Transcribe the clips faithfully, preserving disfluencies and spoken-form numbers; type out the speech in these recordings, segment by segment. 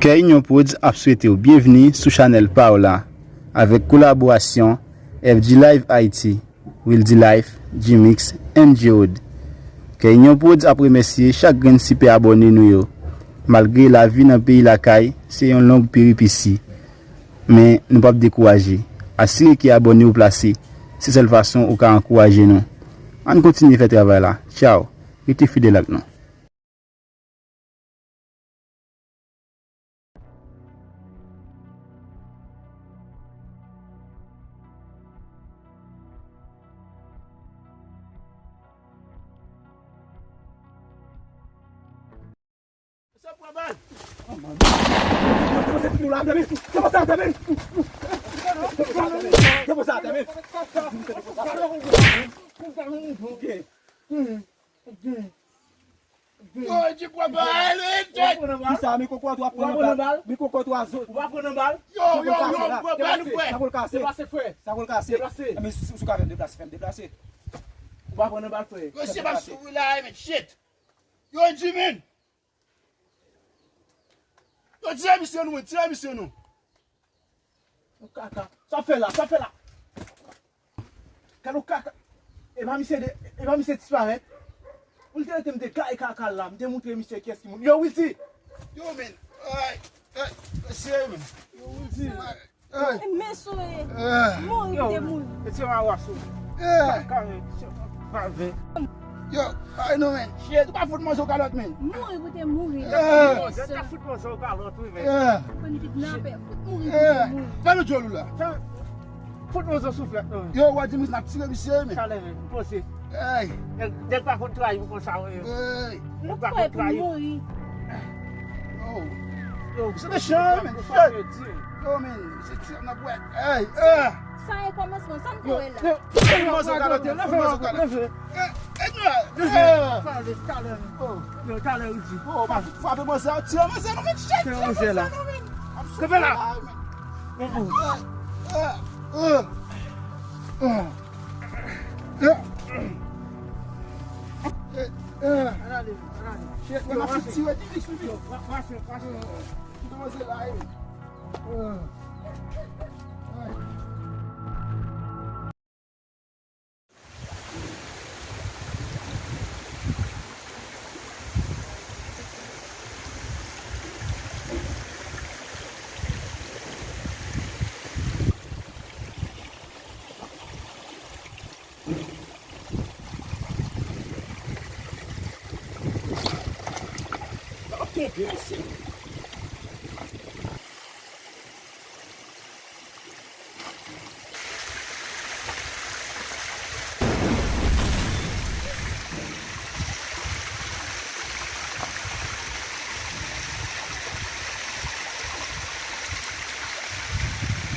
Kè Inyon Prodz ap swete w byenvni sou chanèl pa w la, avèk kolaborasyon F G Live Haiti, Wildy Life, G-Mix, and J-Wood. Kè Inyon Prodz ap remèsye chak grenn sipè abòne nou yo. Malgre lavi nan peyi lakay se yon long peripesi, men nou p ap dekouraje. Asire ke abòne w plase, se sèl fason ou ka ankouraje nou. Ann kontinye fè travay la. Tchaw! Rete fidèl ak nou. Yo, di papa, ale, tèt. Kisa, mi koko, w ap pran nan bal? Mi koko, w a zo. Ou pa pran nan bal? Yo, yo, yo, pran bal, frè. Sa pou l kase? Deplase, frè. Sa pou l kase? Deplase. Men si, si w ka fè m deplase, fè m deplase. Ou pa pran nan bal, frè. Yo, se pa sou la, men shit. Yo, Jimin. Yo, tire misye nou, men, tire misye nou. Kaka. Sa w fè la, sa w fè la. Gade w kaka. E pa misye de, e pa misye disparèt. Ou te rete m te kay kaka la, m te moutre misye kiyès ki moun. Yo, Wildy! Yo, men. Ay, ay, mesye, men. Yo, Wildy. Ay. Men sou e. Mouri pou te mouri. Mesye, m a wase w. Kaka, men. Malve. Yo, ay non, men. Shit, ou pa fout manje w kalòt, men. Mouri pou te mouri. Yo, yo, ta fout manje w kalòt, wi, men. Konn kidnapè, fout mouri pou te mouri. Fè nou djòl ou la. Fout nou zo souflèt, non. Yo, w a di misye n ap tire misye, men. Talè, men, m poze. Hey. Nèg, nèg pa konn trayi pou konsa, wi. Hey. Nèg pa konn trayi. Mouri. Oh. Yo, se te chan, men. Yo, men, se ti nan bwèt. Hey, ah. Sa e kòmansman, sa m kore la. Yo, yo, yo, leve, leve, leve. Eh, eh, non. Leve. Talè, talè. Oh. Yo, talè, Wildy. Oh, pa frape manzè, tire manzè, non, men, shit, tire manzè la. Kanpe la.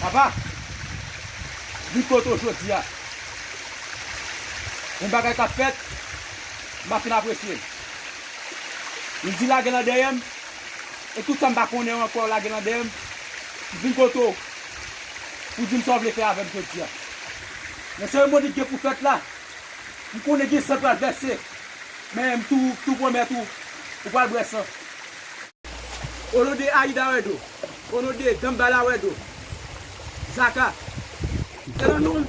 Papa, vin kote w jodi a. Yon bagay k ap fèt, m pa fin apresye l. Li di lage nan dèyè m, e tout sa m pa konnen ankò lage nan dèyè m, m vin kote w pou di m sa w vle fè avè m jodi a. Nan seremoni k gen pou fèt la, m konnen gen san k pral vèse, men m tou, tou pwomèt ou, ou pral bwè san. O non de Aida Wedo, o non de Dambala Wedo, Zaka, se nan non.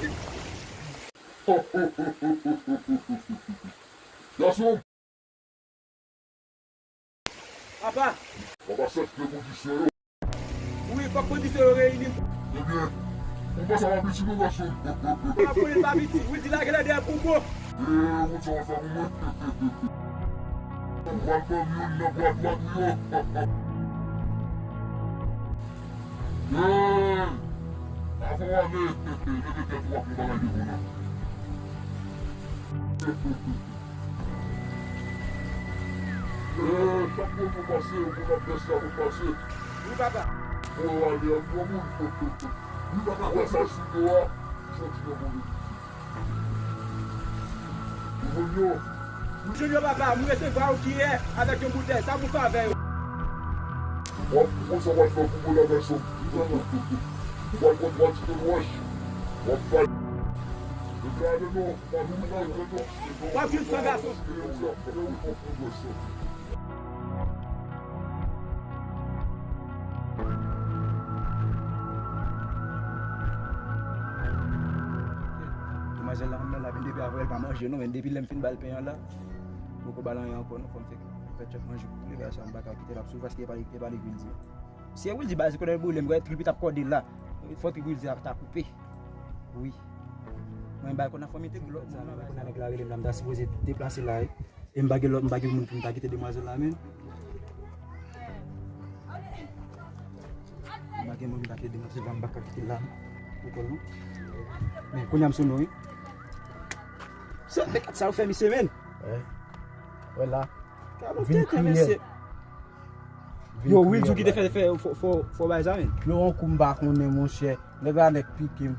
Gason! Papa! Papa, sèt kondisyon yo. Wi, fòk kondisyon yo reyini. Ebyen, ou panse m ap piti non, gason? Ou pa konnen l pa piti, wi, di lage nan dèyè pou bon. E, ou sa w ap fè pou mwen? Ou pral ban m youn nan bwa dwat ou yo. Hey! Avan w ale, leve tèt ou ak yon bagay devan w la. Hey, chak moun pou pase, yon moun ap bèse la pou pase. Wi, papa. Pou w ale ak yon moun. Wi, papa, wè sa sou do a, soti nan move piti. Ou jwenn yo? M jwenn yo, papa, m resevwa yo kiyè avèk yon boutèy. Sa pou fè avè yo? W ap konn sa w ap fè pou mwen la, gason. W ap pran twa ti pèl wòch. W ap bay. Depi ale non, pa vin nan non. W ap jwenn san gason. Ou la, w ap pran wòch la. Zèl la, m nan la, men depi avè l pa manje non, men depi lè m fin ba l pen an la, m poko ba l anyen ankò non, fò m fè, fè tchòk manje pou li, bagay sa m pa ka kite l ap soufri, paske e pa li, e pa li k vin di. Si e Wildy baz konnen boule, m kwè trip li t ap kòde la. Fò trip Wildy a ta koupe. Wi. Mwen ba l konn nan fanmi te gou lòt sa, mwen konn nèg la rele m la, m ta sipoze deplase la, wi. E m pa gen lòt, m pa gen moun pou m ta kite demwazèl la, men. M pa gen moun m ta kite demwazèl la, m pa ka kite l la. Ou konn non? Men kounye a m sou nou, wi. Se, men kat sa yo fè misye, men. Wè. Wè la. Kalòs tenten, mesye. Yo, Wildy ki te fè, fè, fò, fò, fò bay sa, men. Yo, yon kou m pa konnen, monchè. Nèg la nèk pike m.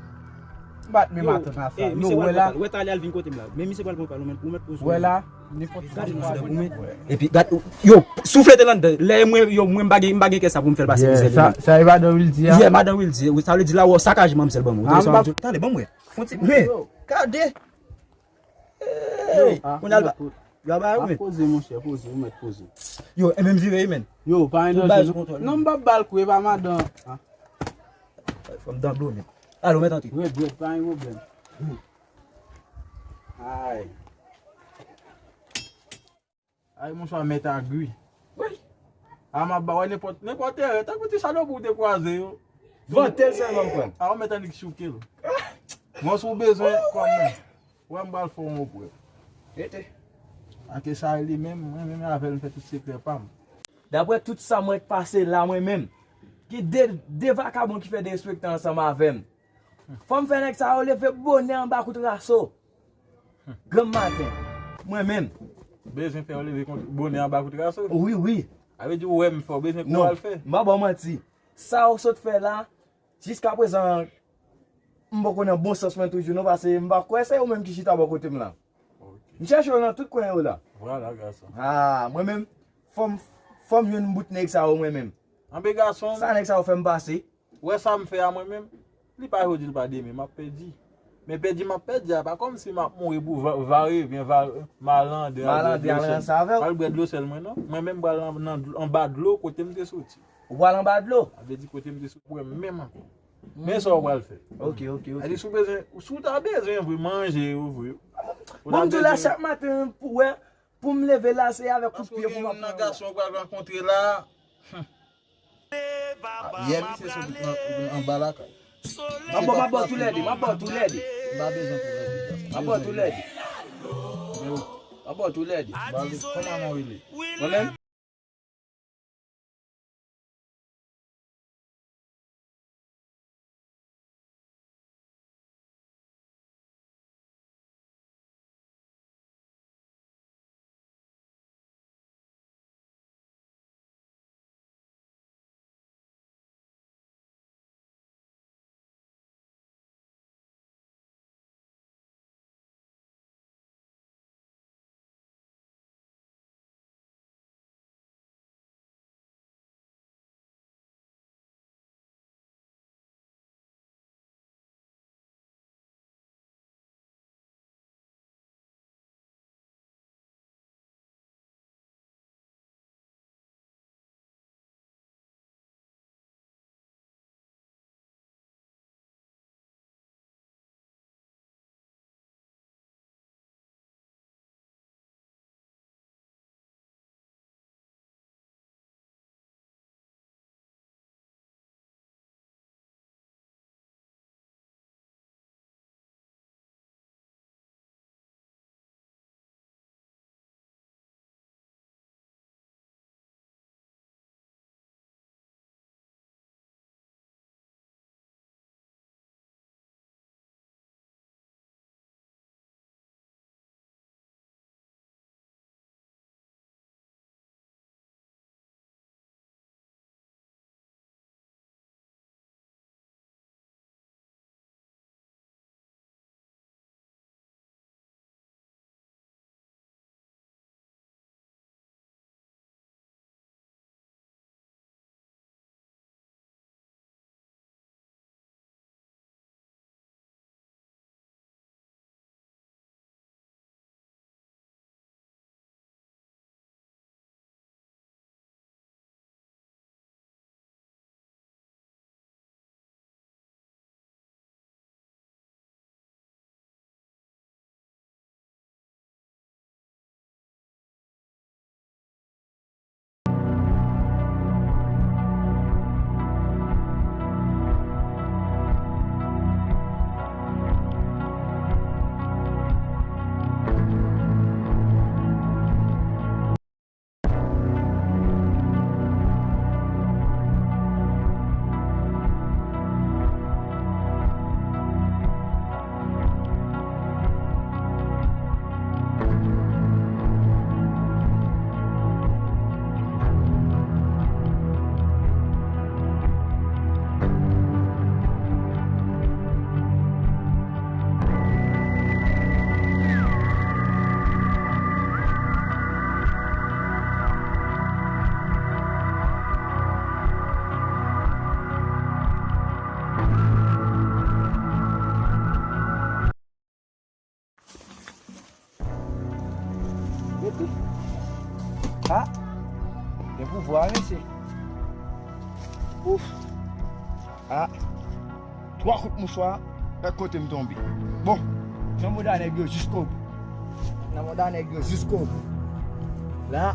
M pa t menm atann a sa. Yo, wè la. Wè talè al vin kote m la. Men misye pral pran pal, ou mèt, ou mèt poze. Wè la. Nenpòt sa. Gade misye pou mwen. Epi, gade, yo, souflete lan, lè mwen, yo, mwen, m pa gen, m pa gen kè sa pou m fè l pase mizè. Sa, sa e madan Wildy a? Yeah, madan Wildy. Wi, sa vle di la, ou sakaje manmzèl ban mwen. Talè, ban mwen. Fon ti, men, gade. Hey, kounye a l ba. Yo, ba, wi, men. Poze, monchè, poze, ou mèt poze. Yo, e menm vire, men. Yo, pa gen danje, non. Non, m p ap ba l kou, e pa madan. Fò m dan dlo, men. Alo, mèt antre. Wi, bro, pa gen pwoblèm. Ay. Ay, monswa, mèt Agri. Wi. A, m ap ba, wè, nenpòt, nenpòt erè, tankou ti salopri ou te kwaze yo. Vante l sèlman, m kwè. A, ou mèt annik chouke l. Mwen, si w bezwen, kòm mwen. Wè, m pral fè w yon prèv. Rete. Ake sa li menm, mwen menm avè l, m fè tout sekrè pa m. Daprè tout sa mwen pase la, mwen menm, gen de, de vakabon ki fè derespektan ansanm avè m. Fò m fè nèg sa yo leve bonè anba kout raso. Granm maten. Mwen menm. Bezwen fè yo leve kont, bonè anba kout raso? Wi, wi. Sa vle di ou wè m fè, ou bezwen kou al fè? Non, m pa ba w manti. Sa w sot fè la, jiskaprezan, m poko nan bon sans mwen toujou non, paske m pa kwè se ou menm ki chita bò kote m la. Ok. M chèche w nan tout kwen yo la. Vwala, gason. A, mwen menm, fò m, fò m jwenn bout nèg sa yo mwen menm. Anben gason. Sa nèg sa yo fè m pase. Wè sa m fè a mwen menm, li pa jodi, li pa demen, m ap pèdi. Men pèdi m ap pèdi a, pa kòmsi m ap mouri pou va, va revyen, va, malandren al bwè dlo sèl. Malandren al ranse avè w. Al bwè dlo sèl mwen non. Mwen menm m pral nan, nan, anba dlo kote m te soti. Ou pral anba dlo? Sa vle di kote m te soti, pou wè m menm ankò. Men sa w pral fè. Ok, ok, ok. Sa di si w bezwen, si w ta bezwen vre, manje yo vre. Bon, m di w la chak maten pou wè, pou m leve la, se avèk kout pye pou m ap pran. Paske w gen youn nan gason w pral rankontre la. Yè misye sot nan, anba lakay. M ap ba w, m ap ba w toulède, m ap ba w toulède. M pa bezwen toulède. M ap ba w toulède. M ap ba w toulède. Kòman non rele? Mwen menm? Ah, gen pouvwa, mesye. Ouf. Ah, twa kout mouchwa, gad kote m tonbe. Bon, nan mouda nèg yo jiskobou. Nan mouda nèg yo jiskobou. La,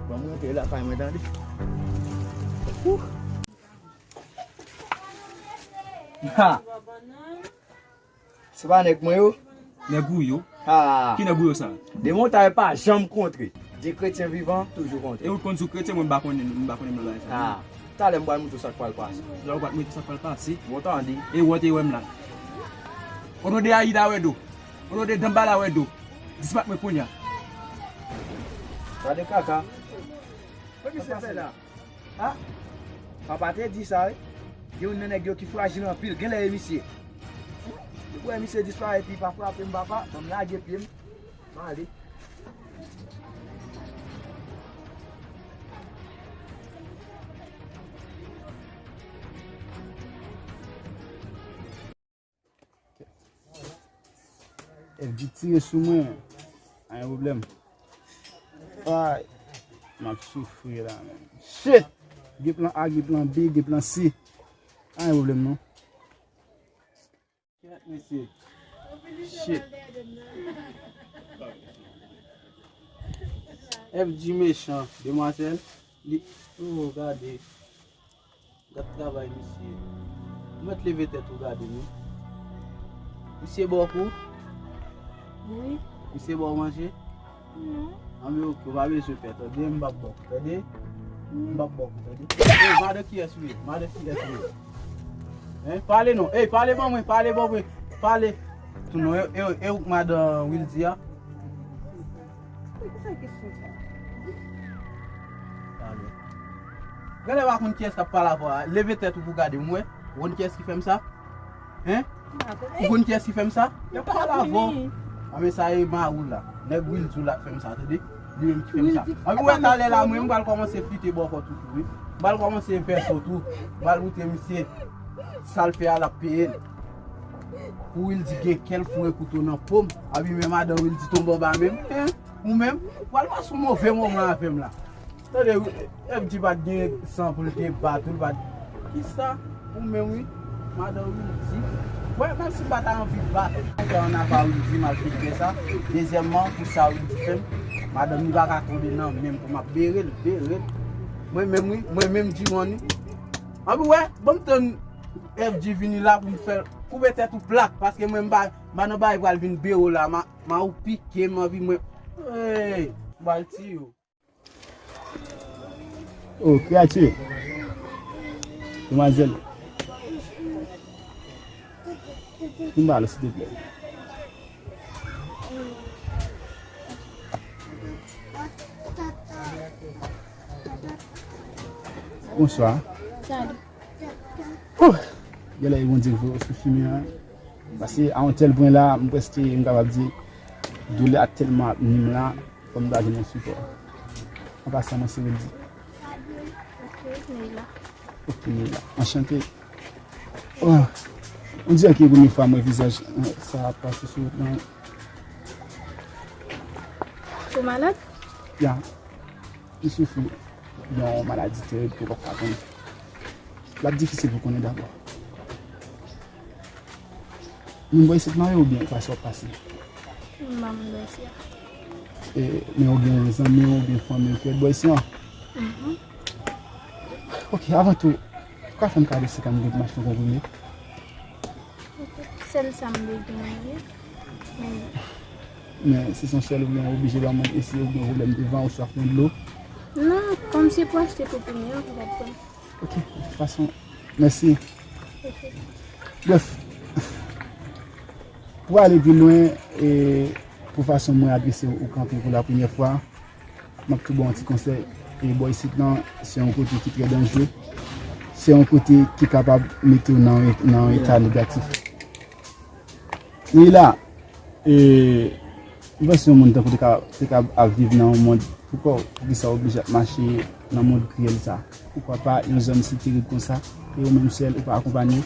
ban m monte lakay mwen, tande. Ouf. Ha! Se pa nèg mwen yo? Nèg ou yo? Ha! Ki nèg ou yo sa? De montay pa janm kontre. De kretyen vivan toujou kontre. E ou konn sou kretyen, mwen m pa konnen, m pa konnen nan bagay sa. Ha! Talè m pral montre w sa k pral pase. Lè ou pral montre sa k pral pase? Bon, tande. E ou te wè m la. Ono de Ayida wè do. Ono de Danbala wè do. Dispat mwen kounye a. Gade kaka. Sa misye fè la? Ha? Papa te di sa, wi. Gen youn nan nèg yo ki frajil anpil. Genlè e misye. Depi w wè misye disparèt, li pa frape m, papa. Ban m lage pye m. M ale. F G tire sou mwen. Anyen pwoblèm. Ay, m ap soufri la, menm. Shit! Gen plan A, gen plan B, gen plan C. Anyen pwoblèm, non. Kèt, mesye. Shit. F G mechan, demwazèl. Li, oh, gade. Gad travay misye. Ou mèt leve tèt ou gade nou. Misye ba w kou? Wi. Misye ba w manje? Non. Anben, oke, ou pa bezwen pè, tande, m p ap ba w kou, tande? M p ap ba w kou, tande? Ey, madan kiyès ou ye? Madan kiyès ou ye? Hein? Pale non. Ey, pale ban mwen, pale ban mwen. Pale. Tou non, e, e, e ou k madan Wildy a? Ki sa kesyon sa? Pale. Genlè pa konn kiyès k ap pale avè w a. Leve tèt ou pou gade m wè. Ou konn kiyès ki fè m sa? Hein? Ou konn kiyès ki fè m sa? Yo pale avè w. Anben sa e mari w la. Nèg Wildy la k fè m sa, tande? Li menm ki fè m sa. Anben wè talè la, mwen, m pral kòmanse flite bò kò tou tou, wi. M pral kòmanse fè so tou. M pral montre misye sa l fè a, l ap peye l. Pou Wildy gen kè l foure kouto nan po m. Abi men madan Wildy tonbe anba men m. Hein? Ou menm, ou pral pase yon move moman avè m la. Tande, F G pa t gen san pou l te bat ou, l pa t. Kisa? Ou menm, wi. Madan Wildy. Wè, menm si m pa ta anvi bat ou, fè ann ava Wildy, m ap vin fè sa. Dezyèmman, pou sa Wildy fè m, madanm li pa ka tonbe nan men m pou m ap bere l, bere l. Mwen menm, wi, mwen menm, G-Money, wi. Anpi wè, ban m tann F G vini la pou m fè l koupe tèt ou plat, paske mwen m pa, m pa nan bagay pral vin bere w la, ma, ma ou pike m anpi mwen. Ey, m pral tiye w. Oh, kreyati. Demwazèl. Vin ba l, silteplè. Bonswa. Salut. Wouh! Genlè e Bondye k voye w sou chimen an. Paske a yon tèl pwen la, m prèske, m kapab di, doulè a tèlman ap ni m la, fò m ta jwenn yon sipò. An pasan, mwen se Wildy. Ok, Neila. Ok, Neila. Anchante. Oh, on dirait ke premye fwa m wè vizaj, euh, sa ap pase sou wout lan. Ou malad? Ya. M soufri yon maladi terib ke w p ap ka konnen. L ap difisil pou konnen dabò. Moun bò isit la oubyen ou pa sa w ap pase? M pa moun bò isit la. E, men ou gen zanmi w oubyen fanmi w ki ret bò isit la? Mhm. Ok, avan tou, ou ka fè m kado senkant goud m achte yon konprime? Sèl sa m bezwen, wi. Men si se yon sèl ou gen, ou oblije ba mwen, e si ou gen pwoblèm de van, ou swaf yon dlo? Non, kòm se pou achte konprime an, m pa pran. Ok, de tout fason, mèsi. Ok. Brèf, pou ale pi lwen, e pou fason mwen adrese ou kanpe pou la premyè fwa, m ap tou ba w yon ti konsèy. E bò isit lan, se yon kote ki trè danjere. Se yon kote ki kapab mete w nan, nan yon eta negatif. Wi la, e, m panse yon moun tankou te ka, te ka ap viv nan yon mond, poukò, poukisa w oblije ap mache nan mond kriyèl sa? Poukwa pa yon zòn si terib konsa, e ou menm sèl, ou pa akonpanye?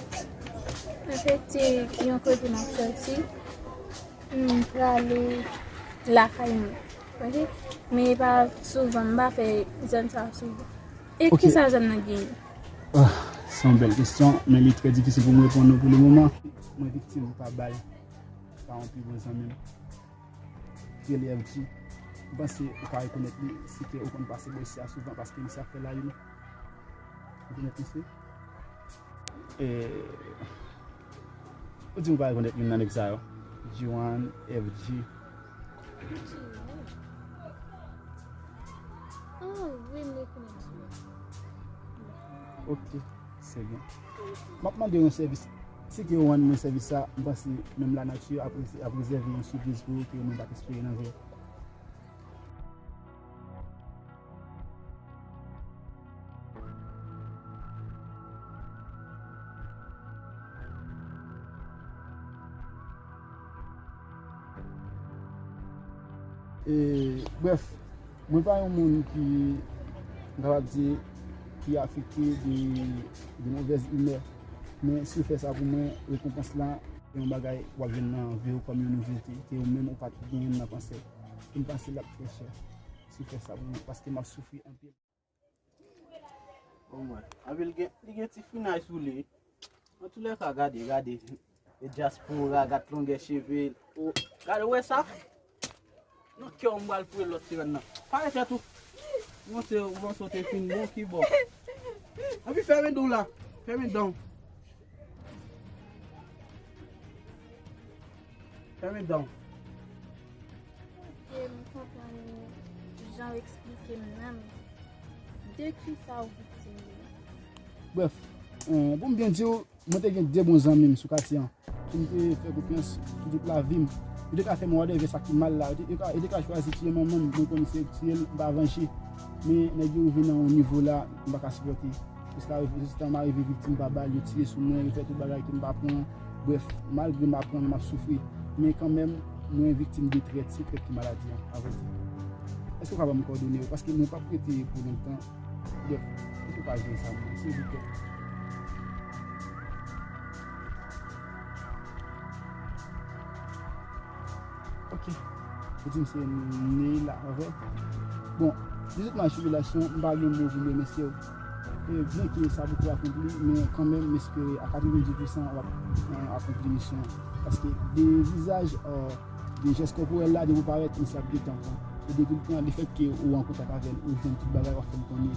Anfèt, se yon kote m ap sòti, m prale lakay mwen. Ok? Men e pa souvan, m pa fè zòn sa souvan. E Ok. Kisa zòn nan genyen? Ah, se yon bèl kesyon, men li trè difisil pou m reponn ou pou le moman. Mwen viktim pa bal pa yon pi bon zanmi m ki rele F G. M panse ou ka rekonèt li si ke ou konn pase bò isi a souvan paske misye ap fè la youn. Ou konèt misye? E, ou di m pa rekonèt youn nan nèg sa yo. Juan, F G. Oh, wi, m rekonèt Juan. Ok, se byen. M ap mande yon sèvis. Si ke ou rann mwen sèvis sa, m panse menm lanati ap, ap rezève yon sipriz pou ou ke mwen pa t espere nan vi. E, brèf, mwen pa yon moun ki, m kapab di, ki afekte de, de movèz imè. Men si w fè sa pou mwen, rekonpans lan, se yon bagay w ap jwenn nan vi w kòm yon nouvèlte, ke ou menm ou pa t genyen nan panse. M panse l ap trè chè si w fè sa pou mwen, paske m ap soufri anpil. Omwen. Epi li gen, li gen ti finay sou li. Antoulèka, gade, gade. E dyaspora, gad longè cheve. O, gade, ou wè sa? Nan kè w, m pral foure lòt sirèn nan. Pale tèt ou. Ou panse, ou panse w te fin bon, ki bò? Epi fèmen dan w la. Fèmen dan w. Fèmen dan w. Ok, m konprann jan w eksplike m nan, men de kisa w viktim li? Brèf, eh, pou m byen di w, mwen te gen de bon zanmi m sou katye an, ke m te fè konfyans pou tout lavi m. Yo te ka fè m whatever sa ki mal la. Yo te, yo ka, yo te ka chwazi tiye manman m, mwen konn se tiye l, m pa vanje. Men nèg yo rive nan yon nivo la, m pa ka sipòte. Jiska, jiska m arive viktim pa bal, yo tire sou mwen, yo fè tout bagay ke m pa pran. Brèf, malgre m pa pran, men m ap soufri. Men kanmenm, mwen viktim de trèt, se trèt ki maladi an, avrèdi. Èske w ka ban m kòdone yo? Paske mwen p ap rete pou lontan. Brèf, èske w ka jere sa pou mwen, silvouplè? Ok. Ou di m se Neila, pa vre? Bon, de tout mach tribilasyon, m pa gen mo pou m remèsye w. E byen ke sa poko akonpli, men kanmenm, m espere a katrevenndis pousan w ap, eh, akonpli misyon an. Paske de vizaj, eh, de jès kòporèl la, depi w parèt, misye ap gentan pran. E depi l pran, lefètke ou an kontak avè l, ou jwenn tout bagay, w ap fè m konnen.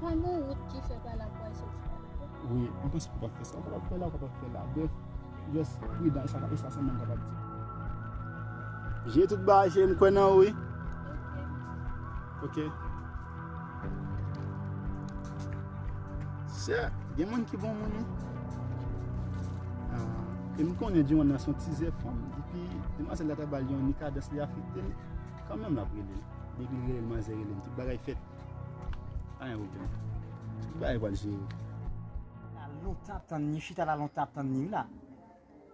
Pa gen wout ki fè pa la pou al soti pa la. Wi, m panse w kapab fè sa. Ou kapab fè la, ou kapab fè la. Brèf, just pridan, e sa, e sa sèlman m kapab di. Jere tout bagay, cheri, m kwè nan ou, wi. Ok. Sè, gen moun ki bon moun, wi. Ah, e m konnen Juan nan se yon tizè fanm. Depi demwazèl la ta ba l yon ni kadans, li afekte l. Kanmenm l ap rele l. Depi l rele l, manzè rele l. Tout bagay fèt. Pa gen pwoblèm. Tout bagay pral jere. La lontan ap tann li, chita la lontan ap tann li, wi la.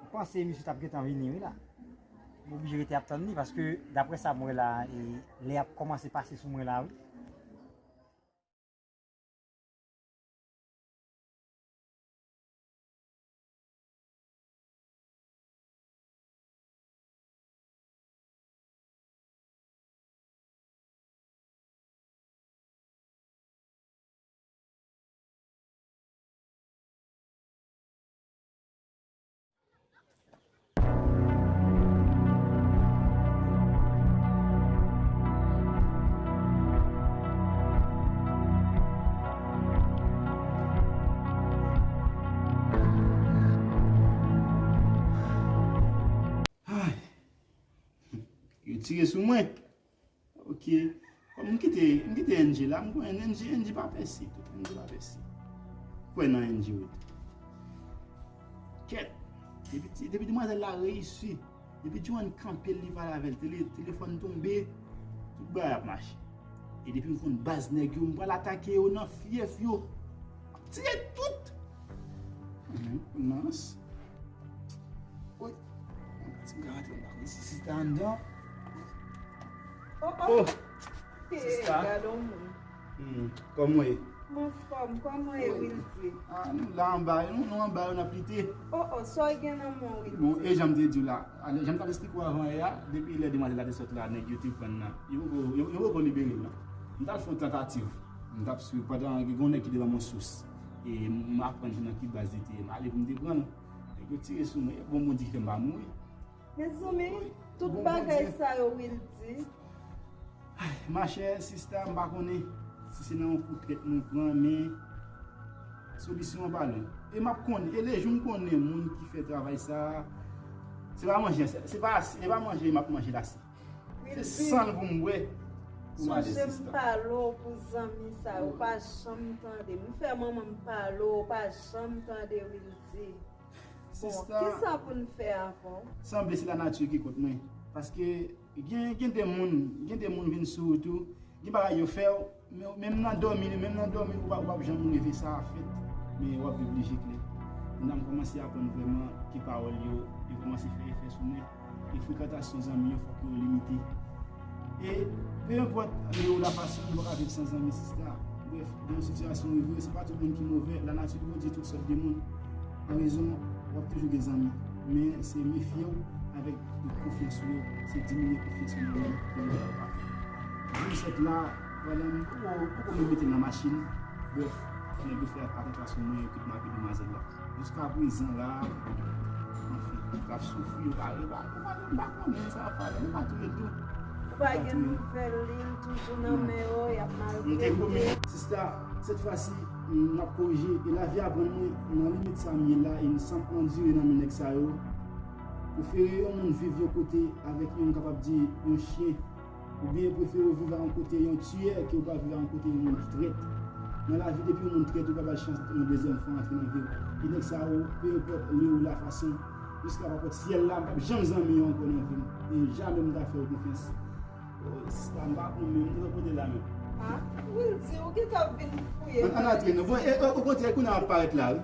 M panse misye t ap gentan vini, wi la. M oblije rete ap tann li, paske daprè sa m wè la, e, lè ap kòmanse pase sou mwen la, wi. Ay. Yo tire sou mwen. Ok. Kòm m kite, m kite N J la, m konnen N J, N J pa pèsi, tout N J pa pèsi. Kwè nan N J wi. Kèt. Depi ti, depi demwazèl la reyisi, depi Juan kanpe l, li pale avè l, tele, telefòn tonbe, tout bagay ap mache. E depi m konn baz nèg yo, m pral atake yo nan fyèf yo. M ap tire tout. Mhm, mince. Wi. Mwen pati m ka rantre, m pa konn si sista anndan. Oh, oh. Oh. Sista. Gade yon moun. Hmm, kòman w ye? M anfòm, kòman w ye, Wildy? Ah, nou la anba, nou, nou anba yo, n ap lite. Oh, oh, sa w gen nan men w, Wildy? Bon, e jan m te di w la, jan m t ap esplike w avan yè a, depi lè demwazèl la te sot la, nèg yo te pran nan. Yo poko, yo, yo poko libere l non. M t al fè yon tantativ. M t ap swiv, pandan gen yon nèg ki te ban m yon sous. E m aprann nan ki baz li te ye. M ale pou m te pran l. Nèg yo tire sou mwen, bon Bondye ki fè m pa mouri. Mezanmi, tout bagay sa yo, Wildy. Machè, sista, m pa konnen si se nan yon kou trèt mwen pran, men solisyon an pa lwen. E m ap konnen, e lejou m konnen moun ki fè travay sa, se pa manje, se pa, se pa manje m ap manje la, se se san l pou m bwè pou m ale, sista. Sonje m pale w pou zanmi sa yo, ou pa janm tande. M fè manman m pale w, ou pa janm tande, Wildy. Bon, kisa pou n fè avè w? Sanble se lanati ki kont mwen. Paske gen, gen de moun, gen de moun vin sou ou tou, gen bagay yo fè w, men, menm nan dòmi, menm nan dòmi, ou pa, ou p ap janm reve sa ap fèt, men w ap viv li je klè. Kounye a m kòmanse aprann vrèman ke pawòl yo, yo kòmanse fè efè sou mwen. E frekantasyon zanmi yo, fòk yo limite. E, pe enpòt, le ou la fason, ou pa ka viv san zanmi, sista. Brèf, gen yon sitiyasyon rive, se pa tout moun ki move, lanati Bondye tout sòt de moun. An rezon, w ap toujou gen zanmi. Men, se mefye w avèk tout konfyans ou yo, se diminye konfyans ou nan moun pou yo pa fè. Jou m sot la, pandan m poko, poko menm mete m nan machin, brèf, nèg yo fè atantasyon mwen, yo kit m avèk demwazèl la. Jiskaprezan la, anfen, l ap soufri, yo pa, yo pa, yo pa, m pa konnen sa ap fè, yo pa touye l tou. Ou pa gen nouvèl li, l toujou nan men yo, y ap maltrete. Sista, sèt fwa si, m ap korije, e lavi aprann mwen, nan limit sa m ye la, e m sanm andire nan men nèg sa yo, prefere yon moun viv yon kote avèk yon, m kapab di, yon chen, Oubyen prefere w viv a yon kote yon tiyè ke w pa viv a yon kote yon moun ki trèt. Nan lavi, depi yon moun trèt, ou pa ba l chans yon dezyèm fwa antre nan vi w. E nèg sa yo, pe enpòt le ou la fason, jiska pa pòt syèl la, m p ap janm zanmi yo ankò nan vi m. E jamè m ta fè yo konfyans. Oh, sista, m pa konn menm, m nan kote la menm. Ah, Wildy, ou gentan vin fouye. Ann antre non. Bon, e, e, okontrè, kounye a m ap parèt la, wi.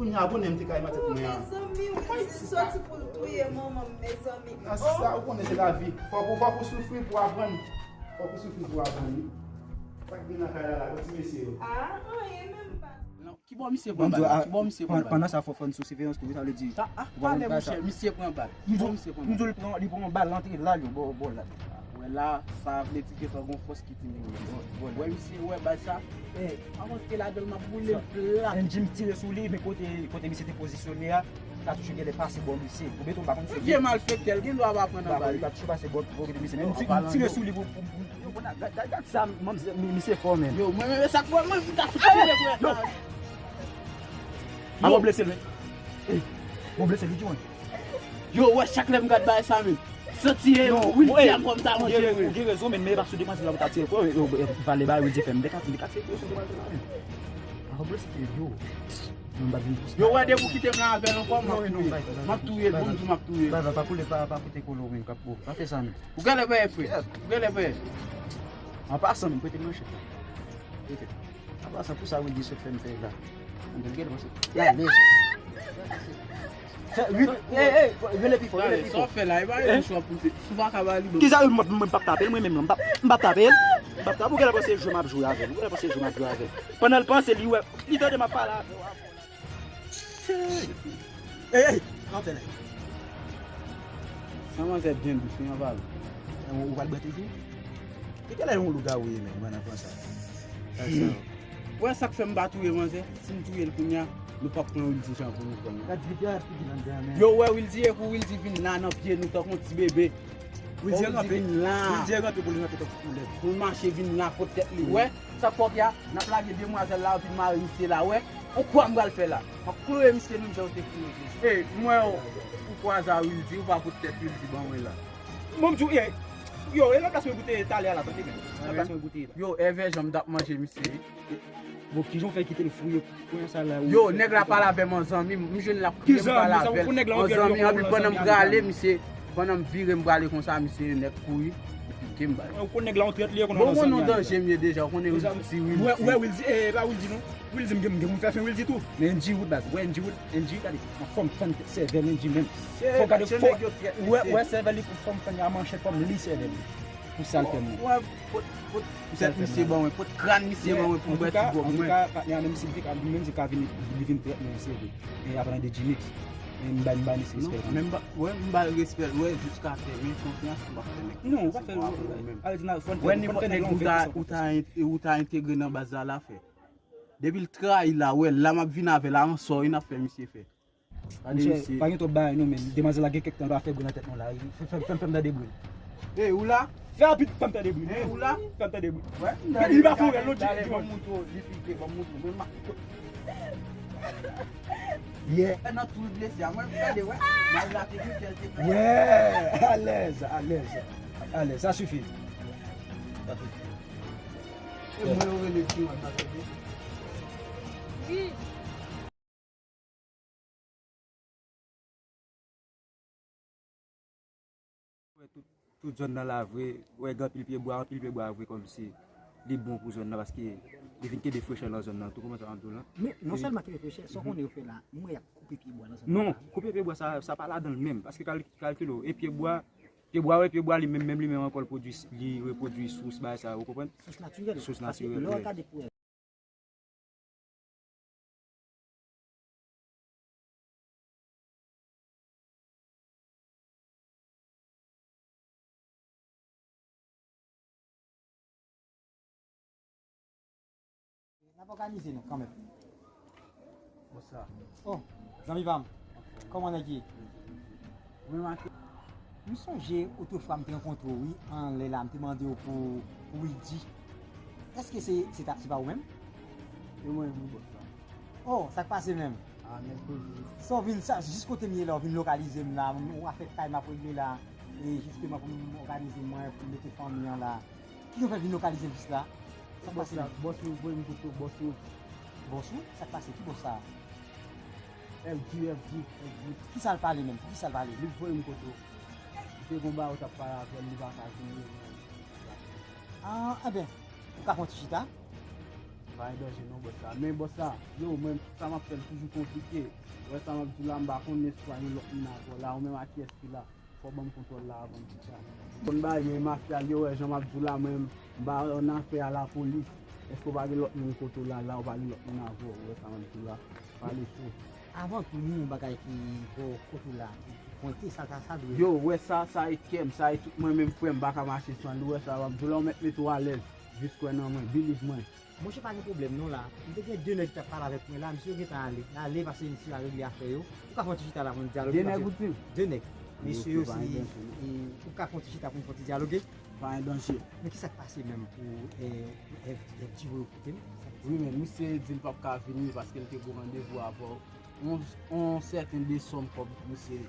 Kounye a, konnen m te ka matant mwen an. Mezanmi, Wildy soti pou l touye manman m, mezanmi. Nan sans sa, ou konnen se lavi. Fòk ou, fòk ou soufri pou w aprann. Fòk ou soufri pou w aprann, wi. Sa k gen nan kay la la, bon ti mesye yo. Ah, anyen menm pa. Ki bò misye pran bal la? Ki bò misye pran bal la? Pandan sa, fò, fò n sou siveyans tou, wi, sa vle di. Talè, monchè, misye pran bal. Ki bò misye pran bal? M di w li pran, li pran yon bal antre la, li bò, bò la. Wè la, sa vle di gentan gon fòs ki di li wè, wè, wè misye, wè bal sa. Avan ke ladan l m ap boule l plat. N J m tire sou li, men kote, kote misye te pozisyone a, ta toujou genlè pase bò misye. Ou beton pa konn se vye malfektè, l gen dwa pa pran nan bal. Li ta toujou pase bò, bò kote misye. Men m ti-, m tire sou li pou, pou, pou. Yo, bon, gad, gad, gad sa, manmzè, mi-, misye fò, menm. Yo, mwen menm, e sa k fè mwen, m ta fout tire, frè. A, mwen blese l, men. Mwen blese l, wi, di mwen. Yo, wè, chak lè m gad bagay sa menm. Santi e Wildy a m kòm ta manje. Ou gen rezon, men, men e pa sou demwazèl la pou ta tire, frè. Yo, vale bagay Wildy fè m, m te ka, m te ka tire sou demwazèl la menm. Yo, wè, depi w kite m la avè l ankò, m ap touye l. M ap touye l, bon, m di w m ap touye l. Pa, pa, pa koule, pa, pa koute kolo, menm, k ap, pa fè sa menm. Ou genlè peye, frè. Ou genlè peye. An pasan, menm, prete m manchèt la. Prete. An pasan, pou sa Wildy sot fè m fè la. Mwen genlè panse. La, lèz. Fè, wi, ey, ey, rele pi fò, rele pi fò. Sa w fè la, e pa yon chwa pou te. Si w pa ka ba li, bon. Kisa, mwen, mwen p ap tape l, mwen menm, non, m p ap, m p ap tape l. M p ap tape, ou genlè panse jwe m ap jwe avè l. Ou genlè panse jwe m ap jwe avè l. Pandan l panse, li wè, li tande m ap pale avè w. Ey, ey, sa w fè la? Sa manzè byen dous, wi, anba l. Ou pral bwè tou tou? Ki kèlè yon lougawou ye menm, mwen nan pran sa. Wè sa k fè m pa touye manzè, si m touye l kounye a, nou p ap pran Wildy jan pou nou pran l. Gad figi a, figi nan gran men. Yo, wè Wildy, e pou Wildy vin la nan pye nou tankou yon ti bebe. Wildy vin la. Wildy rantre pou li rantre tankou koulèv. Pou l mache vin la kot tèt li. Wè, sa k fè w ki a, n ap lage demwazèl la, epi mare misye la, wè. Ou kwè m pral fè la? M ap kloure misye menm jan w te kloure Jezi. Ey, m wè w, ou kwaze a Wildy, ou pa pot tèt Wildy ban mwen la. Bon, m di w, ey, yo, e nan plas mwen pou te ye talè a la, tande menm. Nan plas mwen pou te ye la. Yo, èvè jan m t ap manje misye. Bon, kijan w fè kite l fouye kounye sa la? Yo, nèg la pale avè m an zanmi, m jwenn l ap kriye m pale avè l an zanmi, anpi pandan m prale, misye, pandan m vire m prale konsa, misye nèk kouri, li pike m bal. Ou konn nèg la yon trèt li ye, konn yon zanmi. Bon, ou konn yon danje m ye deja, ou konnen Wildy, Wildy. Wè, Wildy, e pa Wildy non. Wildy, m gen, m gen pou m fè fen Wildy tou. Men N G Wood baz, wè N G Wood, N G, gade, anfòm fann sèvèl N G menm. Fò gade, fò, wè, wè sèvèl li, fò m fann a manchèt, fò m li sèvèl li. Sa l fè mwen. Wè, pot, pot tèt misye ban mwen, pot kràn misye ban mwen pou m bwè ti gwòg mwen. Antouka, patnè a menm si li te ka, li menm si li ka vin, li vin trèt mwen, se vre. Men aprann de G-Mix. Men m ba, m ba nèg respè. Non, men m ba, wè, m ba l respè, wè, jiskaskè, men konfyans, m p ap fè nèg konfyans ankò apre ou menm. Wè, nenpòt nèg ou ta, ou ta, ou ta entegre nan baz la, l a fè. Depi l trayi la, wè, la m ap vin avè l, a ansò wi n ap fè misye fè. Monchè, pa gen twòp bagay non, men demwazèl la gen kèk tan l pa fè bri nan tèt mwen la. Fè, fè, fè m, fè m tande bri l. Ey, ou la? Fè rapid, fè m tande bri l. Ey, ou la? Fè m tande bri l. Wè, li pa fè yon rèl non, G-Dwòl. Ban m montre w, li pike, ban m montre w. Men ma... Yeah. Nan tou blese a, mwen, gade, wè. Mal la te gen kèl te fè. Yeah, alèz, alèz. Alèz, sa sifi. Sa sifi. E mwen yo rele ti wòl nan tande. Wi. Wè tout, tout zòn nan la vre, wè gen anpil pye bwa, anpil pye bwa vre kòmsi li bon pou zòn nan paske li vin kenbe frechè nan zòn nan tou, kòman sa m ap di w la. Men non sèlman kenbe frechè, sa w konnen yo fè la, m wè y ap koupe pye bwa nan zòn nan. Non, koupe pye bwa sa, sa pa ladan l menm, paske kal-, kalkile w, e pye bwa, pye bwa, wè pye bwa li menm, menm li menm ankò l pwodui, li repwodui sous bagay sa, ou konprann? Sous natirèl. Sous natirèl, wi. Lè w gade pou N ap òganize nou kanmenm. Bonswa. Oh, zanmi pa m. Kòman nèg ye? Mwen make. M sonje otrefwa m te rankontre w, wi, anlè la, m te mande w pou, pou Wildy. Èske se, se ta, se pa ou menm? Se mwen menm, bòs la. Oh, sa k pase menm? Ah, nèg poze. Sa w vin sa, jis kote m ye la, w vin lokalize m la, m, w afè kay m ap regle la, e jisteman pou m òganize mwen, pou m mete fanmi an la. Ki nou fè vin lokalize m jis la? Sa k pase menm? Bòs ou voye m kote w, bòs ou. Bòs ou? Sa k pase? Ki bòs sa a? F G, F G, F G. Kisa l pale menm? Pou kisa l pale? Li voye m kote w. Li te gon bagay ou t ap pale avè l, li pa ka vini. Ah, enben, ou ka fè yon ti chita? Pa gen danje non, bòs la. Men bòs la, yo, mwen, sa m ap fè l toujou konplike. Ou wè sa m ap di w la, m pa konnen si pa gen lòt moun avè w la, ou menm ak kiyès ki la. Fò w ban m kontwòl la avan m chita. Konn bagay, men mafya l yo, wè jan m ap di w la, mwen, m pa annafè a lapolis. Èske w pa gen lòt moun kote w la, la, ou pa gen lòt moun avè w, ou wè sa m ap di w la? Pale cho. Avan tou, ni yon bagay ki bò kote w la, ki pwente, sa, sa, sa dwe. Yo, wè sa, sa e kè m, sa e tout mwen menm, frè m, m pa ka mache san li, ou wè sa m ap di w la, ou mèt mete w alèz, jis kwè nan mwen, believe mwen. Monchè, pa gen pwoblèm non la. M te gen de nèg ki t ap pale avèk mwen la, misye yo gentan ale. Y ale paske misye yo al regle afè yo. Ou ka fè yon ti chita la pou n dyaloge. De nèg ou di? De nèg. Mesye yo, si, e, ou ka fè yon ti chita pou n fè yon ti dyaloge. Pa gen danje. Men kisa k pase menm pou, e, F G voye w kote m? Wi, men misye di l p ap ka vini paske l te gon randevou avè w. Yon, yon sèten de sòm kòb misye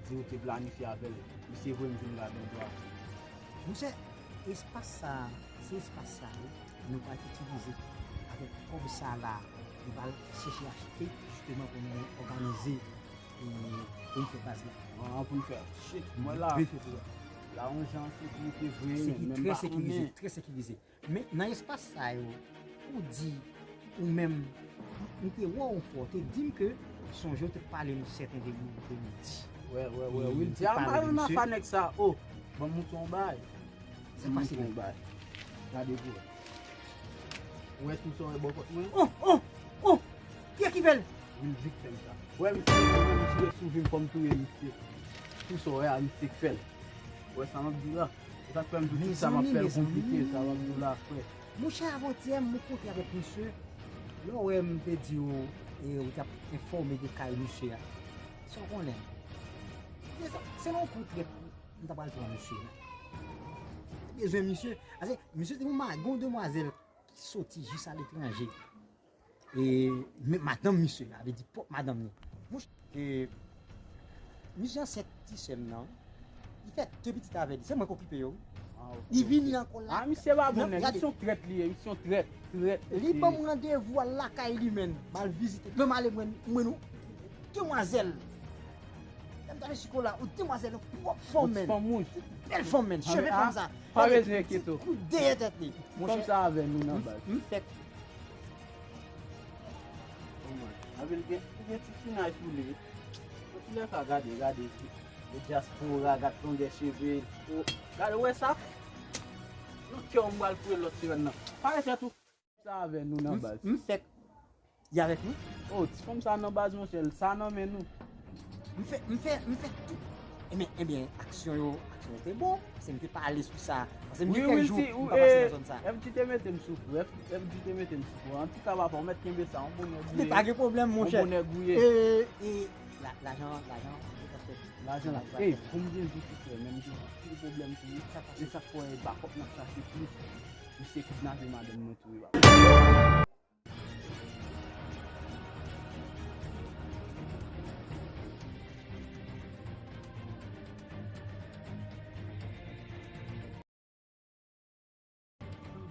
di ou te planifye avè l. Misye voye m vin ladan dwa. Monchè, espas sa a, se espas sa a, wi, nou pral itilize avèk kòb sa a la, nou pral chèche achte, jisteman, pou nou òganize, e, pou nou fè baz la. Ah, pou nou fè, shit, mwen la. Wi, wi, wi. La, yon jan an sekirite vre, men, men m pa konnen. Sekirite, trè sekirize, trè sekirize. Men nan espas sa yo, ou di, ou menm, m te wè w yon fwa, w te di m ke, sonje w te pale m sèten de Wildy. Wè, wè, wè, Wildy. A, m pa renmen afè nèg sa. Oh, ban m montre w yon bagay. Sa k pase menm? Gade pou wè. Ou wè tou sa w wè bò kòt mwen? Oh, oh, oh! Kiyès ki fè l? Wildy k fè m sa. Wè, misye, misye sou vi m, fò m touye misye. Tou sa w wè a, misye k fè l. Ou wè sa m ap di w la? Se sa k fè m di w tout sa m ap fè l konplike, sa m ap di w la, frè. Monchè, avantyè, m kontre avèk misye. Lè w wè m te di w, e, ou t ap enfòme de kay misye a. Sa w konnen? Se, se nan yon kou trèt m ta pral pran misye la. Bezwen misye. Ase, misye te yon ma-, gon demwazèl ki soti jis aletranje. E, men madanm misye la, vle di pwòp madanm li. Mouch-, e, misye ansent ti sè m nan. Li fè de pitit avè li. Se mwen k okipe yo. Ah, ok, ok. Li vini ankò la. Ah, misye pa bon nèg. Misye yon trèt li ye, misye yon trèt. Trèt. Li ban m randevou al lakay li, menm. M al vizite. Lè m ale, mwen, mwen, yon demwazèl. Lè m t ale sou kola, yon demwazèl, yon pwòp fanm, menm. Fanm wouj. Bèl fanm, menn. Cheve fanm sa. Pa bezwen enkyete w. Ti kout dèyè tèt li. Fanm sa avè nou nan baz. M fèk. Anpil gen, gen ti finaj pou li. Antoulèka, gade, gade. Le dyaspora, gad longè cheve. Gade, ou wè sa? Nan kè w, m pral foure lòt sirèn nan. Pale fè tou. Sa avè nou nan baz. M fèk. Y avèk nou? Oh, ti fanm sa nan baz, monchè, sa nan men nou. M fè, m fè, m fè tout. Ebyen, ebyen, aksyon yo, aksyon yo te bon. Paske m te pale sou sa. Paske m gen kèk jou, m pa pase nan zòn sa. F G te mete m sou frè. F G te mete m sou frè. Antouka, papa, ou mèt kenbe sa, yon bonè gouye. Men pa gen pwoblèm, monchè. Yon bonè gouye. E, e, la, lajan, lajan, lajan, ey, pou m di l tou, frè, men m gen anpil pwoblèm sou li. E sa k fè bakòp n ap chache plis. Misye kidnape madanm mwen tou, wi, papa.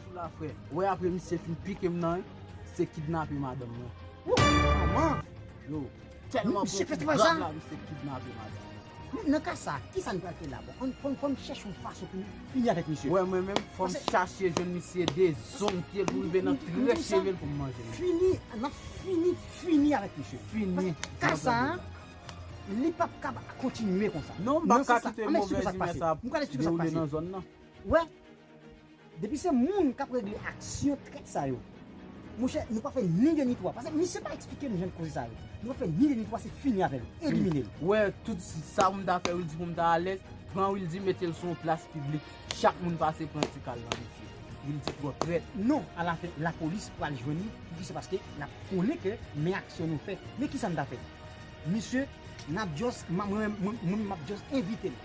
Sou la, frè. Wè, apre misye fin pike m nan, se kidnape madanm mwen. Wou, manman! Yo, tèlman pran kou grav la, misye kidnape madanm mwen. Men nan ka sa, kisa n pral fè la? Bon, ann, fò n, fò n chèche yon fason pou n fini avèk misye. Wè, mwen menm, fò m chache jwenn misye, dezonte l pou rive nan trè cheve l pou m manje l. Fini, n ap fini, fini avèk misye. Fini. Paske ka sa, li p ap ka kontinye konsa. Non, m p ap ka kite movèz imè sa ap dewoule nan zòn nan. Wè, depi se moun k ap regle aksyon trèt sa yo, monchè, nou pa fè ni de ni twa. Paske misye pa eksplike nou jan koze sa yo. Nou pa fè ni de ni twa, se fini avè l, elimine l. Wè, tout sa pou m ta fè, Wildy, pou m ta alèz, pran Wildy, mete l sou yon plas piblik. Chak moun pase pran ti kal nan misye. Wildy twò trèt. Non, alafen, lapolis pral jwenn li. Poukisa? Paske l ap konnen ke men aksyon nou fè. Men kisa n ta fè? Misye, n ap just, m ap, mwen, mwen, mwen, m ap just envite l.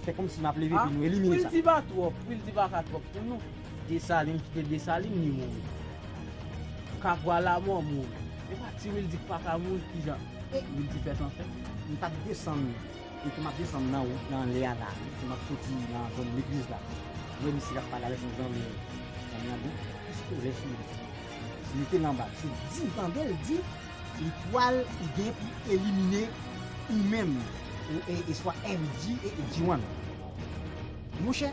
Fè kòmsi m ap leve epi nou elimine sa. Pou l di pa twòp, pou l di pa ka twòp pou nou. Desalin, kite Desalin, li mouri. Kapwa lamò mouri. E pa ti Wildy k pa ka mouri, kijan Wildy fè tan fèt? M t ap desann, e ke m ap desann nan wout nan anlè a la, ke m ap soti nan zòn legliz la. M wè misye k ap pale avèk yon zanmi, zanmi an gen pistolè sou li. Li te nan bal. Se di, tande l di, li pral, li gen pou elimine ou menm, ou, e, e swa F G e, e G one. Monchè,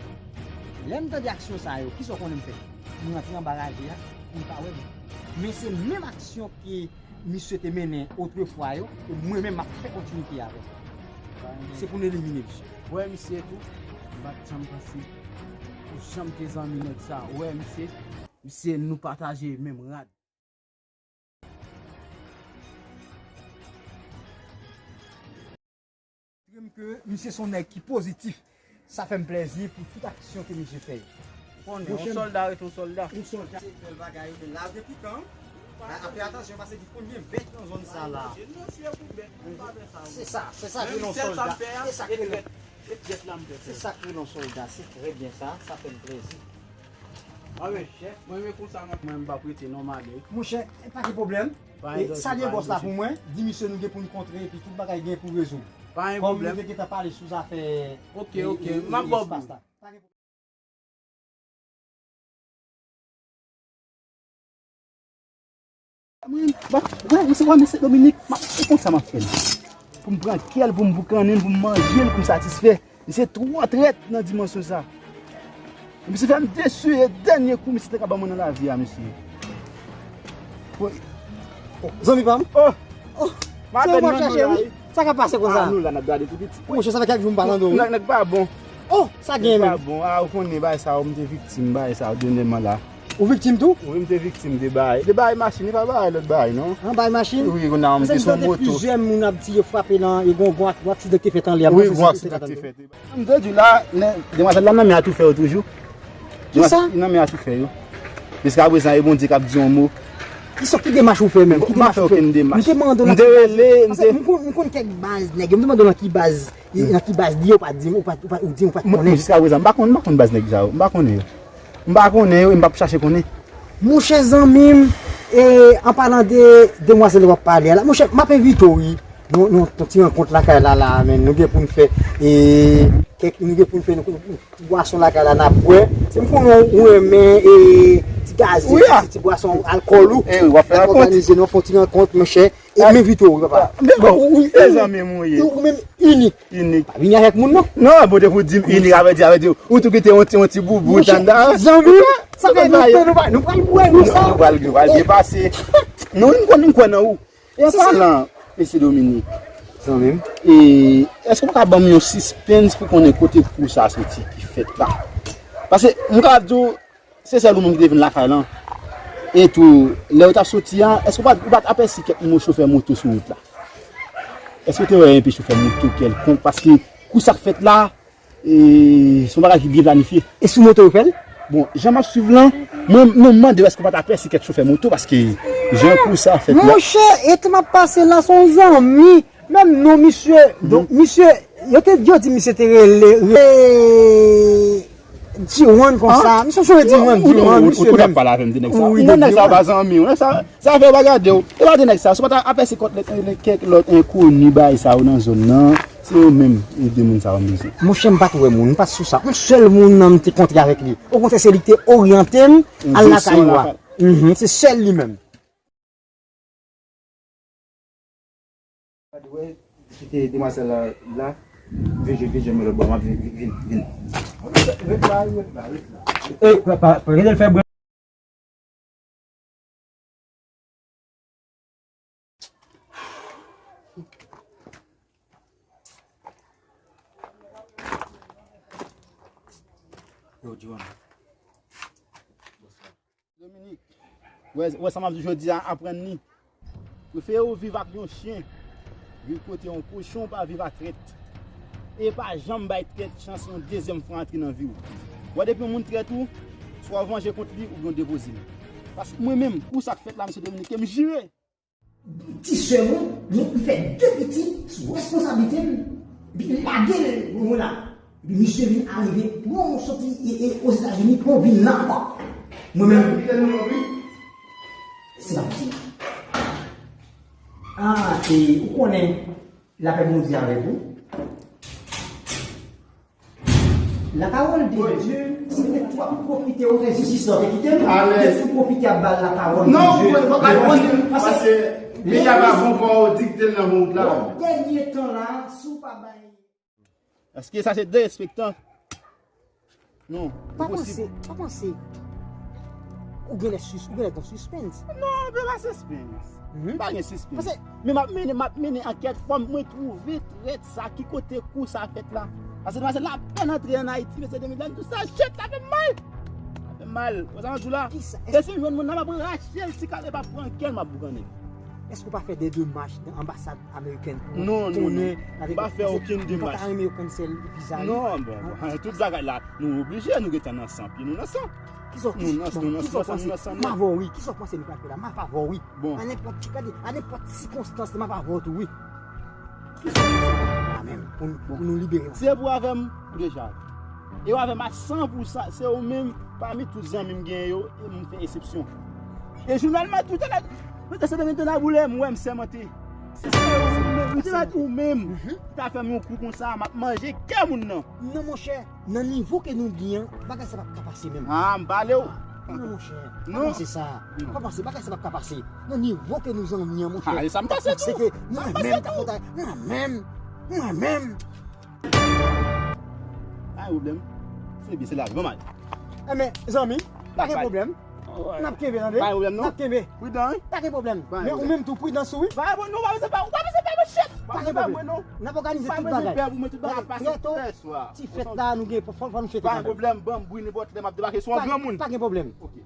lè m tande aksyon sa yo, kisa w konnen m fè? M rantre anba raje a, pou m pa wè m. Men se menm aksyon ke misye te mennen otrefwa yo, ke mwen menm m ap fè kontinite avè l. Se pou n elimine misye. Wè misye tou, m pa t janm panse ou janm te zanmi nèg sa. Wè misye, misye nou pataje menm rad. Montre m ke misye se yon nèg ki pozitif. Sa fè m plèzi pou tout aksyon ke misye fè yo. Konnen, yon sòlda ret yon sòlda. Yon sòlda. Se bèl bagay, men lave pikan. Fè atansyon, paske konn gen bèt nan zòn sa la. Se sa, se sa k rele yon sòlda. Se sa k rele, se sa k rele yon sòlda. Se trè byen sa, sa fè m plèzi. Mwen, mwen, mwen, konsa, mwen, mwen, m p ap rete non, m ale. Monchè, pa gen pwoblèm. Salye bòs la pou mwen, di misye nou gen pou n kontre, epi tout bagay gen pou rezoud. Pa gen pwoblèm. Kòm nou te gentan pale sou zafè. Ok, ok, m ap ba w bri. Mwen, ba, wè, misye, wè, mesye Dominique, m ap, ou konn sa m ap fè l. Pou m pran kè l, pou m boukannen l, pou m manje l, pou m satisfè. Misye twò trèt nan dimansyon sa. Misye fè m desi, e dènye kou misye te ka ban mwen nan lavi a, mesye. Zanmi pa m? Oh! Oh! Se ou m ap chache, wi. Sa k ap pase konsa? Ah, nou la, n ap gade tou piti. Monchè, sa fè kèk jou m pa tande w, wi. Nèg, nèg pa bon. Oh, sa gen menm? Nèg pa bon. Ah, ou konnen bagay sa yo, m te viktim bagay sa yo dènyèman la. Ou viktim tou? Wi, m te viktim de bagay. De bagay machin, e pa bagay lòt bagay, non. An, bagay machin? Wi, kounye a m te sou moto. Paske m tande plizyè moun ap di yo frape nan, yo gon, gon ak-, gon aksidan ki te fèt anlè a. Wi, gon aksidan ki te fèt. M te di w la, men demwazèl la nan men atoufè yo toujou. Kisa? Nan men atoufè yo. Jiskaprezan, e Bondye k ap di yon mo. Kisa, ki demach ou fè menm? Ki demach ou fè? M pa fè okenn demach. M te mande w nan ki baz. M te rele, m te. Paske m konn, m konn kèk baz nèg yo. M te mande w nan ki baz, nan ki baz li ye, ou pa di m, ou pa, ou pa, ou di m, ou pa t konnen. Jiskaprezan, m pa konn, m pa konn baz nèg sa yo. M pa konnen yo. M pa konnen yo, e m p ap chache konnen. Monchè zanmi m, e, an palan de demwazèl w ap pale a la, monchè, m ap envite w, wi. Nou, nou, nou ti rankont lakay la, la, men nou gen pou n fè, e, kèk, nou gen pou n fè, nou, nou, bwason lakay la, n ap bwè. Se m konnen ou renmen, e, ti Gaze, wi, a. Ti, ti bwason alkòl ou. Eh, wi, w ap fè rankont. Òganize nou, fè yon ti rankont, monchè. E m envite w, papa. Men bon, ou, ou, e zanmi m ou ye. Ou menm inik. Inik. Pa vini avèk moun, non. Non, bon, depi w di m inik, avè di, avè di, ou tou kite yon ti, yon ti boubou anndan. Zanmi, sa fè lontan nou pa, nou pral bwè, nou sa. Nou pral, nou pral byen pase. Nou, nou konn, nou kwè nan ou. E an palan, mesye Dominique, zanmi m, e èske w pa ka ban m yon sispens pou konnen kote kou sa a soti ki fèt la? Paske m ka di w, se sèl ou menm ki te vin lakay lan. E tou, lè yo t ap soti a, èske w pa, ou pa t apèsi kèk mo-, chofè moto sou wout la? Èske w te wè enpe chofè moto kèlkonk? Paske kou sa k fèt la, e, se yon bagay ki byen planifye. E sou moto yo fè l? Bon, jan m ap swiv lan, mwen, mwen mande w èske w pa t apèsi kèk chofè moto, paske jan kou sa fèt la. Monchè, e tan m ap pase la, se yon zanmi. Menm non misye, donk, misye, yo te, yo di misye te rele, rele Diwan konsa. Misye chonje Diwan, Diwan, misye menm. Ou t ap pale avè m de nèg sa. Wi, de Diwan. Nèg sa pa zanmi w, nèg sa. Sa fè w pa gade w. E pa de nèg sa. Si w pa ta apèsi kòt lòt, kèk lòt enkoni bagay sa yo nan zòn nan, se yo menm, e de moun sa yo m bezwen. Monchè, m pa t wè moun, m pa t sou sa. Yon sèl moun nan m te kontre avèk li. Okontrè, se li ki te oryante m al lakay ou a. Mhm, se sèl li menm. Gade, wè, kite demwazèl la, la. Vin, vin, vin, vin, lòt bò, m ap vin, vin, vin, vin. Ret la, ret la, ret la. Ey, pa, pa, pa, gade l fè bwè. Yo, John. Dominique, wè, wè sa m ap di w jodi a, aprann li. Prefere w viv ak yon chen, viv kote yon kochon, pa viv ak trèt. E pa janm bay trèt chans yon dezyèm fwa antre nan vi w. Wè, depi yon moun trèt ou, swa w vanje kont li oubyen w depoze l. Paske mwen menm, pou sa k fèt la, mesye Dominique, m jire. Ti sè mwen, li, li fè de pitit sou responsablite m, epi li lage l, mwen la. Epi misye vin arive, pran w soti, e, e, Ozetazini, pran w vin la ankò. Mwen menm, se pa posib. Ah, e, ou konnen, lapè Bondye avèk ou. La parole de Dieu, se te twòp pwofite, ou fè jistis la, ou te kite m. Alèz. Depi ou pwofite ap ba l la parole de Dieu. Non, ou fòk al konnen, paske peyi a pa bon, fò w dikte l nan bon wout la. Bon, dènye tan la, si w pa bay. Èske sa se derespektan? Non, pa panse, pa panse. Ou genlè sus-, ou genlè gon suspens. Non, men pa suspens. Mhm. Pa gen sispens. Paske men m ap mennen, m ap mennen ankèt, fò mwen twouve trèt sa, ki kote kou sa fèt la. Paske demwazèl la apèn antre ann Ayiti, mesye Dominique, la, m di w sa jèt, sa fè m mal. Sa fè m mal. Wè sa m ap di w la? Kisa? E si m jwenn moun nan, m ap rache l, ti kale, m ap pran kè l, m ap boukannen l. Èske w pa fè de demach nan anbasad amerikèn pou tounen avèk... Non, non, non. M pa fè okenn demach. Nou pa ta renmen yo cancel viza li? Non, bon, bon, tout bagay la, nou oblije, nou gentan nan san, pye nou nan san. Kisa w, kisa w panse? M avè w wi. Kisa w panse nou pral fè la? M ap avè w wi. Bon. A nenpòt, gade, a nenpòt sikonstans, m ap avè w tou wi. Kisa w panse? A menm, pou, pou nou libere ansanm. Si e pou avè m, ou deja avè m. E w avè m a san pou san, se ou menm, pami tout zanmi m genyen yo, e m fè eksepsyon. E jounal mwen tou, tande, mwen te sèmante nan boulè, m wè m sèmante. Se sa, ou menm, ou te mèt ou menm. Mhm. Ou ta fè m yon kou konsa, m ap manje kè moun nan. Non, monchè. Nan nivo ke nou gen an, bagay sa p ap ka pase menm. Ah, m pale w. Non, monchè. Non. Pa panse sa. Non. Pa panse, bagay sa p ap ka pase. Nan nivo ke nou zanmi an, monchè. Ah, e sa m panse tou. Sa m panse tou. Mwen menm, mwen menm. Pa gen pwoblèm. Se byen, se la, bon, mal. Enben, zanmi, pa gen pwoblèm. N ap kenbe, tande? Pa gen pwoblèm, non. N ap kenbe. Pridan, wi. Pa gen pwoblèm. Men ou menm tou, pridans ou, wi. Pa gen pwoblèm, non, pa bezwen pè, ou pa bezwen pè, monchè. Pa gen pwoblèm. N ap òganize tout bagay. Pa bezwen pè pou mwen, tout bagay pase trè swa. Ti fèt la, nou gen, fò, fò nou fete kanmenm. Pa gen pwoblèm, ban m bri nenpòt lè, m ap debake, se yon granmoun. Pa gen pwoblèm. Ok.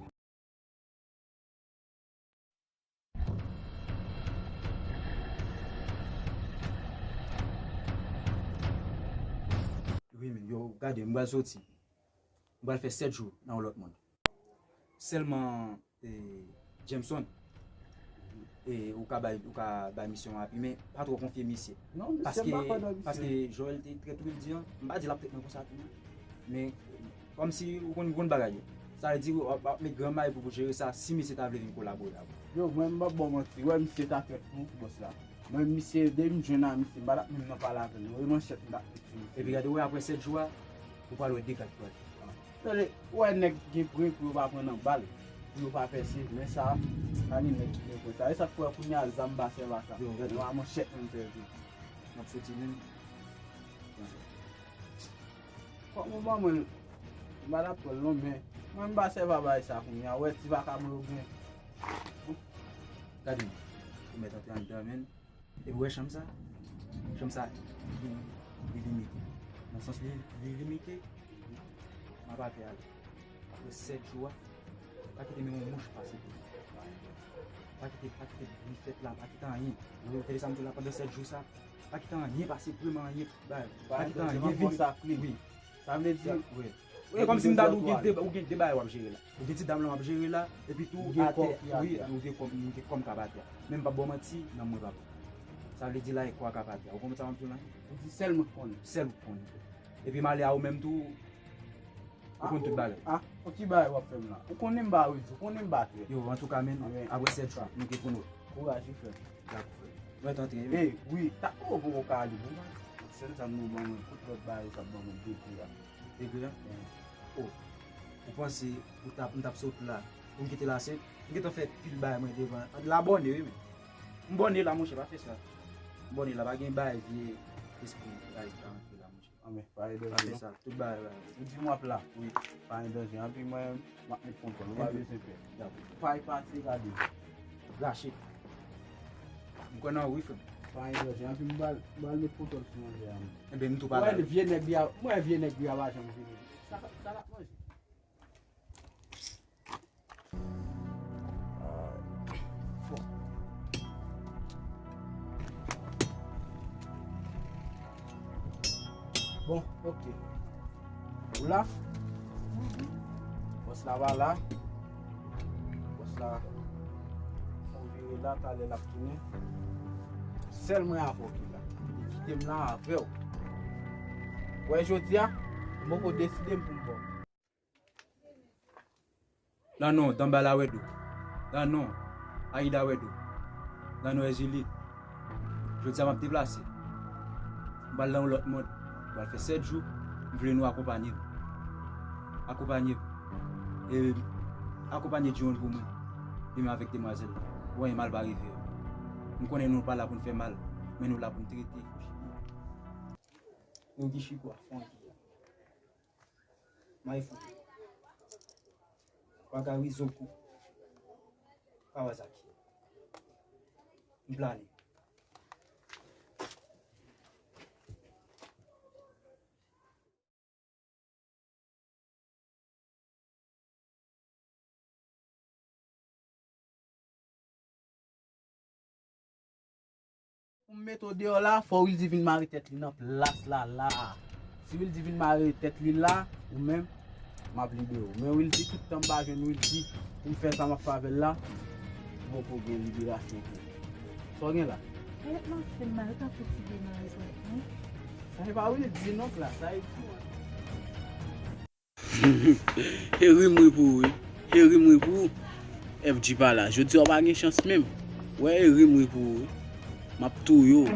Wi, men, yo, gade, m pral soti. M pral fè sèt jou nan yon lòt mond. Sèlman, e, Jameson, e, ou ka bay, ou ka bay misyon an api, men pa twò konfye misye. Non, misye, m pa kwè nan misye. Paske Joel te trèt ou, l di an, m pa di l ap trèt mwen konsa tou, non. Men, kòmsi ou konn, konn bagay yo. Sa vle di, w ap, w ap met gran may pou, pou jere sa, si misye ta vle vin kolabore avè w. Yo, mwen, m p ap ba w manti. Wè, misye ta trèt nou, bòs la. Mwen, misye, depi m jwenn a misye, m pa t ap menm nan pale avè l, non. E manchèt m t ap met sou misye. Epi gade, wè, apre sèt jou a, ou pral wè dega ki pral fèt. Tande, ou wè nèg gen pre pou yo pa pran nan bal. Pou yo pa pèse, men sa, pa gen nèg ki gen pwen sa. E sa k fè kounye a zam pa sèv a sa. Yo, gade. Men a manchèt menm sèvi. M ap soti menm. Fòk mwen ban mwen, m pa t ap pran l non, men mwen m pa sèvi a bagay sa kounye a. Ou wè ti vakabon yo gen. Gade, ou mèt antre anndan, men. Epi w wè chanm sa? Chanm sa, li, li limite. Nan sans li, li limite, m ap atè ale. Apre sèt jou a, pa kite menm yon mouch pase pou li. Pa kite, pa kite bifèt la, pa kite anyen. Ou tande sa m di w la, pandan sèt jou sa, pa kite anyen pase pou li, anyen, pa kite anyen vini. Wi. Sa vle di, wi. Wi, kòmsi m ta di w gen de, ou gen de bagay w ap jere la. Ou gen ti dam lan w ap jere la, epi tou ou gen kòb, wi, ou gen kòb, ou gen kòb k ap atè a. Men m p ap ba w manti, nan mwen pa bon. Sa vle di la e kò a k ap atè a. Ou konprann sa m ap di w la? Ou di sèl mwen k konnen. Sèl ou k konnen. Epi m ale a ou menm tou, ou konn tout bagay. Ah, pou ki bagay w ap fè m la? Ou konnen m pa redi, ou konnen m pa trèt. Yo, antouka, men, apre sèt jou, nou gen pou nou. Kouraj wi frè. Dakò frè. Mwen t antre wi. E, wi, ta, oh, poko ka ale bon. Sèl zam nou ban mwen, tout lòt bagay yo t ap ban mwen depi a. Depi a? Oh, ou panse ou t ap, m t ap sot la, pou m kite la, se, m gentan fè pil bagay mwen devan. La bòne wi, men. M bòne la, monchè, pa fè sa. M bòne la, pa gen bagay vye espri, bagay ki ka rantre la, monchè. Anben, pa gen danje non. Pa fè sa, tout bagay la. Ou di m w ap la? Wi. Pa gen danje, anpi mwen, m ap met kontwòl, ou pa bezwen pè. Dakò. Pay pase, gade. Rache. M kwè nan ou wi, frè m. Pa gen danje, anpi m pral, m pral met kontwòl sou manje a, mwen. Enben, m tou pale. Mwen, vye nèg li a, mwen, vye nèg li a pa janm vini. Sa, sa l ap manje? Bon, ok. Ou la? Bòs la pa la. Bòs la fè yon vire la, talè l ap tounen. Sèl mwen avè w ki la. Kite m la avè w. Wè jodi a, m poko deside m pou m ba w. Nan non Danbala Wèdo. Nan non Ayida Wèdo. Nan non Èzili. Jodi a m ap deplase. M pral nan yon lòt mond. M pral fè sèt jou. M vle nou akonpanye m. Akonpanye m. E akonpanye John pou mwen. Li menm avèk demwazèl la. Pou anyen mal pa rive yo. M konnen nou pa la pou n fè mal. Men nou la pou n trete. Nou ki chipwa fon ki a. Mayfou. Wakari Zoku. Kawasaki. M plane. Pou m mete w deyò la, fò Wildy vin mare tèt li nan plas la, la. Si Wildy vin mare tèt li la, ou menm, m ap libere w. Men Wildy, tout tan m pa jwenn Wildy, pou m fè sa m ap fè avè l la, m poko gen liberasyon pou ou. Sa w gen la? Tèt m ap fè m mal, ou ka fatige nan rezon, non? Sa e pa Wildy non k la, sa e tou. E rim wi pou ou wi. E rim wi pou ou. F G pa la. Jodi a w pa gen chans menm. Wè e rim wi pou ou wi. M ap touye w.